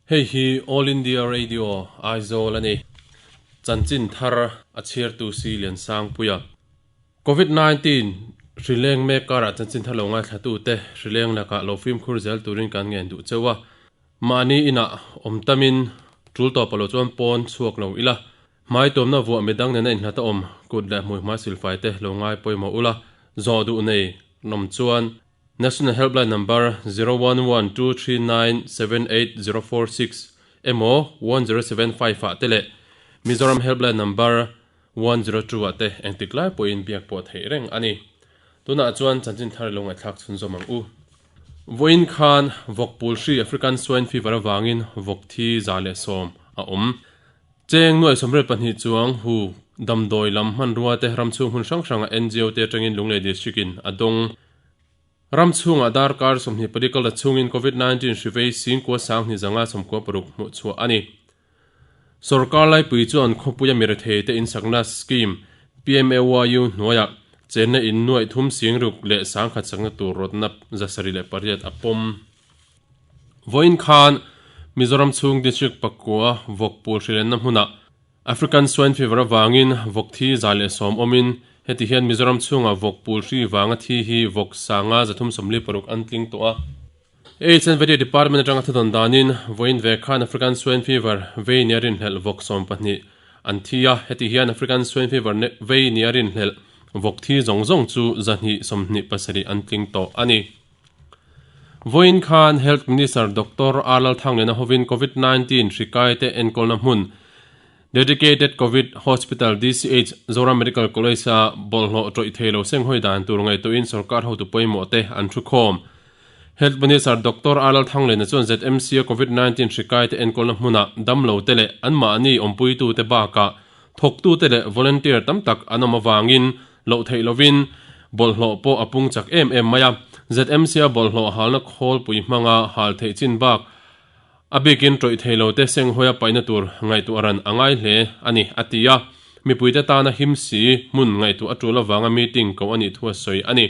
Hei hi All India Radio Aizawl a ni. Chanchin thar a chhiartu si Liansangpuia. Covid 19 hri leng mek karah chanchin thar lo ngaithlatute hri leng lakah lo fimkhur zel turin kan ngen duh cheu a. Mahni inah awm tamin tul tawp a lo chuan pawn chhuak lo ila. Hmai tuamna vuah midang nena inhlat a awm kut leh hmui hmai silfai te lo ngai pawimawh ula. Zawh duh nei nawm chuan National Helpline number 0112397846 emaw 1075 ah te leh Mizoram Helpline number 102 ah te engtik lai pawhin biak pawh theih reng a ni. Tunah chuan chanchin thar ilo ngaihthlak chhunzawm ang u. Vawiin khan vawk pul hri African Swine Fever avangin vawk thi 110 a awm. Cheng nuai 82 chuang hu damdawi lam hmanrua te ram chhung hmun hrang hranga NGO te atangin Lunglei District in a dawng. Ram chhungah darkar 24 kal la chhungin Covid 19 hri vei singkua sanghnih zanga 96 hmuh chhuah a ni. Sorkar laipui chuan khawpuia mirethei te insakna scheme PMAYU hnuaiah chenna in nuaih thum singruk leh sangkhat sakna tur rawtna 708 a pawm. Vawiin khan Mizoram chhung District pakua vawk pul hrilenna hmunah African Swine Fever avangin vawk thi 110 awmin heti hian Mizoram chhungah vawk pul hri vanga thi hi vawk sanga 346 an tling tawh a. AIDS and Venereal Department atanga thudawn danin vawiin ve khan African Swine Fever vei nia rinhlelh vawk 12 an thi a, heti hian African Swine Fever vei nia rinhlelh vawk thi zawng zawng chu 227 an tling tawh a ni. Vawiin khan Health Minister Doctor R Lalthangliana hovin Covid 19 hri kaite enkawlna hmun Dedicated Covid Hospital, DCH, Zoram Medical College-a bawlhhlawh tawih thei lo senghawi dan tur ngaihtuahin sorkar hotu pawimawh te an thu khawm. Health Minister Doctor R Lalthangliana chuan ZMC-a Covid 19 hri kaite enkawlna hmunah damlo te leh anmahni awmpuitute bakah thawktute leh volunteer tam tak an awm avangin loh theih lovin bawlhhlawh pawh a pung chak em em mai a. ZMC-a bawlhhlawh halna khawlpui hmanga hal theih chin bak a bikin tawih thei lo te senghawia paihna tur ngaihtuah ran a ngai hle a ni, a ti a. Mipuite tana him si hmun ngaihtuah a tul avanga meeting ko a nih thu a sawi a ni.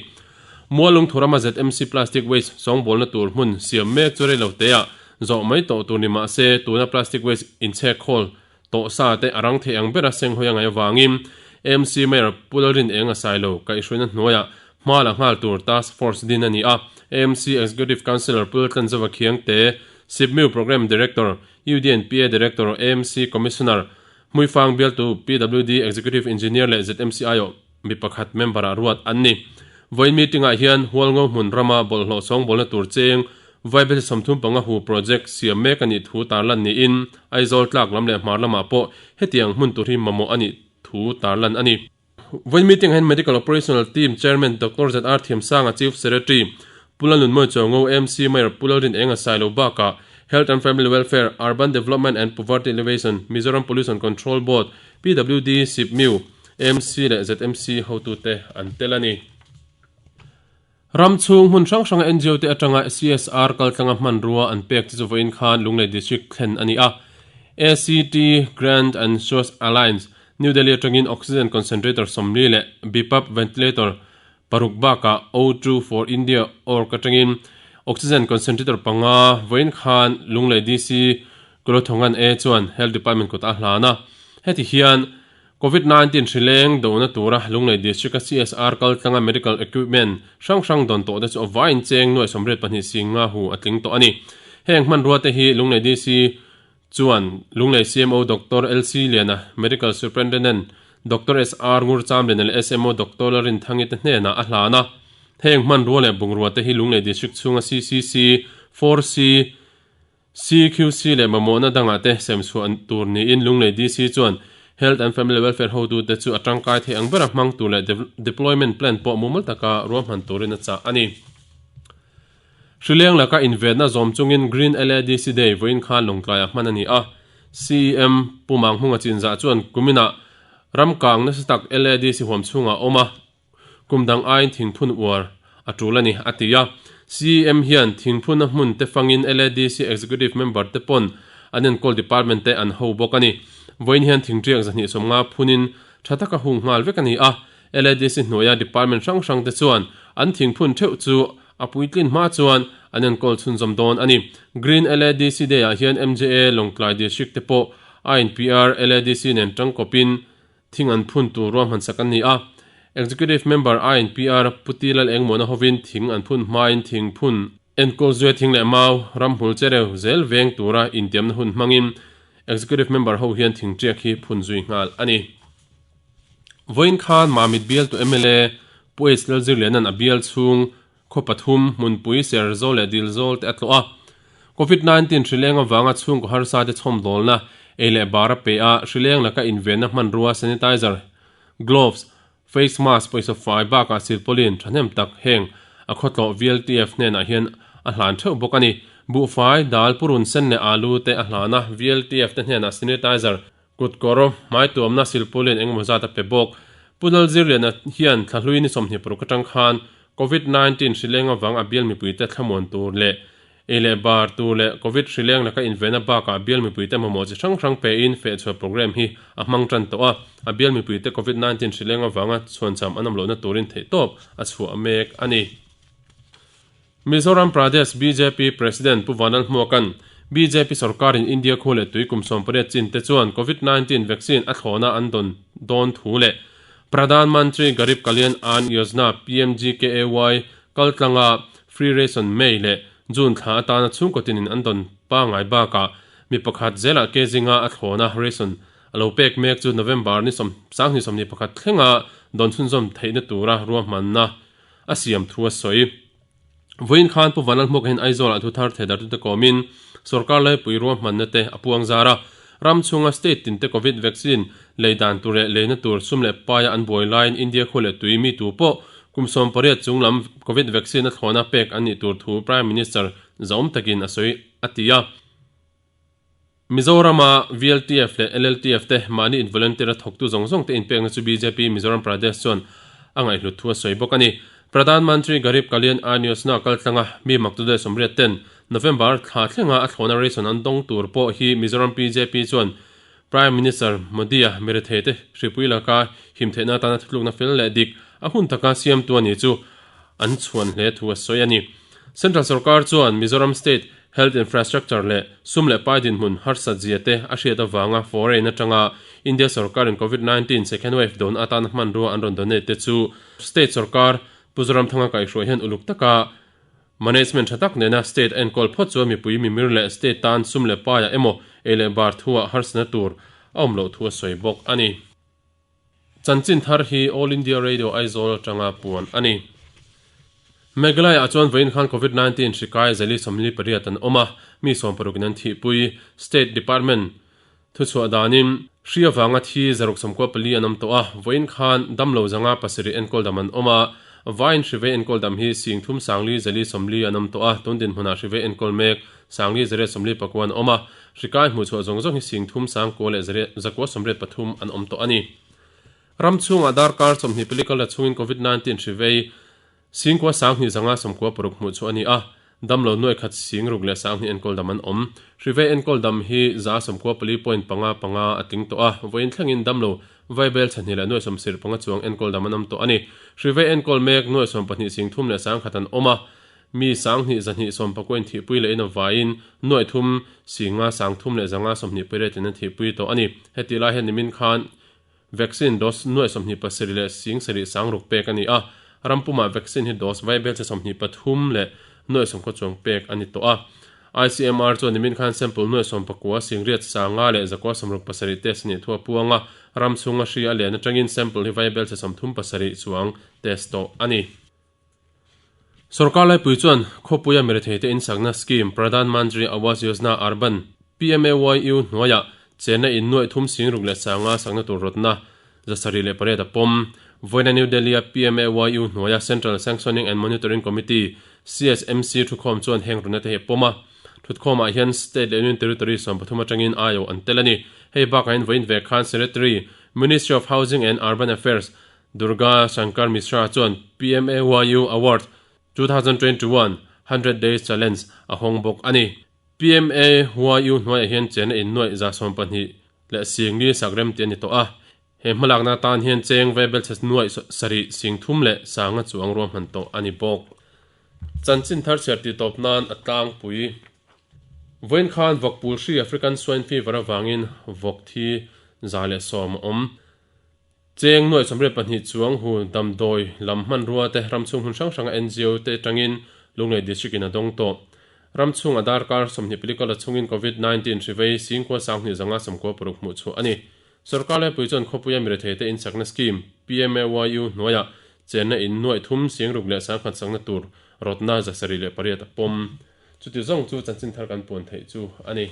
Mualung Thurama ZMC plastic waste sawngbawlna tur hmun siam mek chu rei lo teah zawh mai tawh tur ni mah se tuna plastic waste inchhek khawl tawh sa te a rang thei ang bera senghawi a ngaih avangin AMC Mayor Pu Lalrin Eng a sailo kaihhruaina hnuaiah hma la nghal tur Task Force din a ni a. AMC Executive Councillor Pu Laltlanzova Khiangte, SIPMIU Programme Director, UDNPA Director, AMC Commissioner, Hmuifang bialtu PWD Executive Engineer leh ZMC aiawh mi pakhat member-ah ruat an ni. Vawiin meeting-ah hian Hualngo hmun rama bawlhhlawh sawngbawlna tur cheng Vaibelsi 35 hu project siam mek a nih thu tarlan niin Aizawl tlak lam leh hmar lamah pawh hetiang hmun tur hi mamawh a nih thu tarlan a ni. Vawiin meeting-ah hian Medical Operational Team Chairman Doctor ZR Thiamsanga, Chief Secretary Pu Lalnunmawi Chuango, AMC Mayor Pu Lalrin Enga Sailo bakah Health and Family Welfare, Urban Development and Poverty Alleviation, Mizoram Pollution Control Board, PWD, SIPMIU, AMC leh ZMC hotute an tel a ni. Ram chhung hmun hrang hranga NGO te atanga CSR kaltlanga hmanrua an pek te chu vawiin khan Lunglei District thlen a ni a. ACT Grant and Source Alliance, New Delhi atangin Oxygen Concentrator 40 leh BiPAP Ventilator paruk bakah O2 for India org atangin Oxygen Concentrator panga vawiin khan Lunglei DC Kulothongan A chuan Health Department kawtah a hlan a. Heti hian Covid 19 hri leng dohna tura Lunglei District-a CSR kaltlanga medical equipment hrang hrang dawn tawhte chu a vaiin cheng nuai 82 sing nga hu a tling tawh a ni. Heng hmanrua te hi Lunglei DC chuan Lunglei CMO Doctor LC Liana, Medical Superintendent Doctor SR Ngurchamliana leh SMO Doctor Lalrinthangi te hnenah a hlan a. Heng hmanrua leh bungrua te hi Lunglei District chhunga CCC, 4C, CQC leh mamawhna dangah te sem chhuah tur niin Lunglei DC chuan Health and Family Welfare hotute chu a tangkai thei ang bera hmang tur leh deployment plan pawh mumal taka ruahman turin a chah a ni. Hrileng laka invenna zawm chungin Green LADC Day vawiin khan Lawngtlaiah hman a ni a. CEM Pu Manghmunga Chinzah chuan kuminah ramkang nasa tak LADC huam chhungah a awm a. Kum dang aiin thingphun uar a tul a ni, a ti a. CEM hian thingphunna hmun te fangin LADC Executive Member te pawn an enkawl department te an ho bawk a ni. Vawiin hian thingṭiak 250 phunin tha taka hung nghal vek a ni a. LADC hnuaia department hrang hrang te chuan an thingphun theuh chu A puitlin hma chuan an enkawl chhunzawm dawn a ni. Green LADC Day ah hian MJA Lawngtlai District te pawh INPR LADC nen tangkawpin thing an phun tur ruahman sak an ni a. Executive Member INPR Pu Ti Lal Engmawna hovin thing an phun hmain thing phun enkawl zuia thing leh mau ramhmul chereu zel veng tura intiamna hun hmangin Executive Member ho hian thing tiak hi phun zui nghal a ni. Vawiin khan Mamit bialtu mla Pu H Lalzirliana'n a bial chhung khaw pathum, hmunpui, Serzawl leh Dilzawl te a tlawh a. Covid 19 hrileng avanga chhungkaw harsa te chhawmdawlna, ei leh bar a pe a, hrileng laka invenna hmanrua sanitizer, gloves, face mask, pawisa fai bakah silpaulin thahnem tak heng a khawtlawh VLTF hnenah hian a hlan theuh bawk a ni. Buhfai, dal, purun sen leh alu te a hlan a, VLTF te hnenah sanitizer, Kutkawr hmaituamna silpaulin engemaw zat a pe bawk. Pu Lalzirliana hian thlahlui ni 26 atang khan Covid 19 hrileng avang a bial mipuite thlamuan tur leh ei leh bar tur leh Covid hrileng laka invenna bakah bial mipuite mamawh chi hrang hrang pein fehchhuah programme hi a hmang tan tawh a, a bial mipuite Covid 19 hrileng avanga chhuancham an awm lohna turin theihtawp a chhuah mek a ni. Mizoram Pradesh bjp President Pu Vanlal Hmuaka'n bjp sorkarin India khu leh tui kum 18 chin te chuan Covid 19 vaccine a thlawhna an dawn dawn thu leh Pradhan Mantri Garib Kalyan Ann Yojana, PMGKAY, kaltlanga free ration May leh June thla atana chhungkaw tinin an dawn pangngai bakah mi pakhat zelah kg nga a thlawhna ration a lo pek mek chu November ni 2021 thlenga dawn chhunzawm theihna tura ruahmanna a siam thu a sawi. Vawiin khan Pu Vanlal Hmuaka hian Aizawlah thu thar theidartute kawmin sorkar laipui ruahmanna te a puang zar a. Ram chhunga state tinte Covid vaccine lei dan tur leh leina tur sum leh paia an buai laiin India khua leh tui mi tu pawh kum 18 chung lam Covid vaccine a thlawhna pek an nih tur thu Prime Minister zahawm takin a sawi a ti a. Mizorama VLTF leh LLTF te mahni in volunteer a thawktu zawng zawng te inpekna chu bjp Mizoram Pradesh chuan a ngaihhlut thu a sawi bawk a ni. Pradhan Mantri Garib Kalyan Ann Yojana kaltlanga mi maktude 80 ten November thla thlenga a thlawhna ration an dawng tur pawh hi Mizoram bjp chuan Prime Minister Modi-a mirethei te hripui laka him theihna atana thutlukna fel leh dik a hun taka siamtu a ni chu an chhuan hle thu a sawi a ni. Central sorkar chuan Mizoram State Health Infrastructure leh sum leh pai dinhmun harsat zia te a hriat avanga foreign atanga India sorkarin Covid 19 second wave dawn atana hmanrua an rawn donate te chu State sorkar Pu Zoramthanga kaihhruai hian uluk taka management tha tak nena State a enkawl phawt chuan mipui mimir leh State tan sum leh paiah emaw ei leh bar thuah harsatna tur a awm loh thu a sawi bawk a ni. Chanchin thar hi All India Radio Aizawl atanga puan a ni. Meghalaya ah chuan vawiin khan Covid 19 hri kai zali 48 an awm a, mi 60 in an thihpui. State Department thuchhuah danin hri avanga thi 694 an awm tawh a, vawiin khan damlo zanga pasarih enkawl dam an awm a, vaiin hri vei enkawl dam hi sing thum sangli zali 40 an awm tawh a, tun dinhmunah hri vei enkawl mek sangli 849 an awm a. Hri kai hmuhchhuah zawng zawng hi sing thum sangkua leh zakua 83 an awm tawh a ni. Ram chhungah darkar 20 pali kal la chhungin Covid 19 hri vei singkua 20 596 hmuhchhuah a ni a, damlo nuai khat sing ruk leh 20 enkawl dam an awm. Hri vei enkawl dam hi 94.55 a tling tawh a, vawiin thlengin damlo vaibel chhahnih leh nuai 75 chuang enkawl dam an awm tawh a ni. Hri vei enkawl mek nuai 12 sing thum leh 1000 an awm a, Mi 20 200 pakua inthihpui leh in a vaiin nuaih thum singa 30 leh 5 28 in an thihpui tawh a ni. Hetih lai hian nimin khan vaccine dose nuaih 27 leh sing sarih 6 pek a ni a, ram pumah vaccine hi dose vaibelchhe 23 leh nuaih 10 chuang pek a ni tawh a. ICMR chuan nimin khan sample nuaih 19 sing riat 5 leh zakua 67 test a nih thu a puang a, ram chhunga hri a len atangin sample hi vaibelchhe 37 chuang test tawh a ni. Sorkar laipui chuan khawpuia miretheite insakna scheme Pradhan Mantri Awas Yojana Urban, PMAYU, hnuaiah chenna in nuaih thum sing ruk leh sanga sakna tur rawtna 708 a pawm. Vawiina New Delhi-a PMAYU hnuaia Central Sanctioning and Monitoring Committee, CSMC, thukhawm chuan heng rawtna te hi a pawm a. Thutkhawmah hian State leh Union Territory 13 atangin aiawh an tel a ni. Hei bakah hian vawiin ve khan Secretary, Ministry of Housing and Urban Affairs, Durga Shankar Mishra chuan PMAYU Award 2021 100 Days Challenge a hawng bawk a ni. PMAYU hnuaiah hian chena in nuaih 12 leh singli sak rem tih a ni tawh a. He hmalakna atan hian cheng vaibelchhe nuaih sarih sing thum leh sanga chuang ruahman tawh a ni bawk. Chanchin thar chhiar tih tawp nan a tlangpui. Vawiin khan vawk pul hri African Swine Fever avangin vawk thi 110 a awm. Cheng nuai 82 chuang hu damdawi lam hmanrua te ramchhung hmun hrang hranga NGO te atangin Lunglei District in a dawng tawh. Ramchhung a darkar 20 kal a chhungin Covid 19 hri vei singkhua 2296 hmuh chhuah a ni. Sorkar Laipui chuan khawpuia mirethei te insakna scheme PMAYU hnuaiah chenna in nuaih thum sing ruk leh sangkhat sakna tur rawtna 708 a pawm. Chuti zawng chu chanchin thar kan puan theih chu a ni.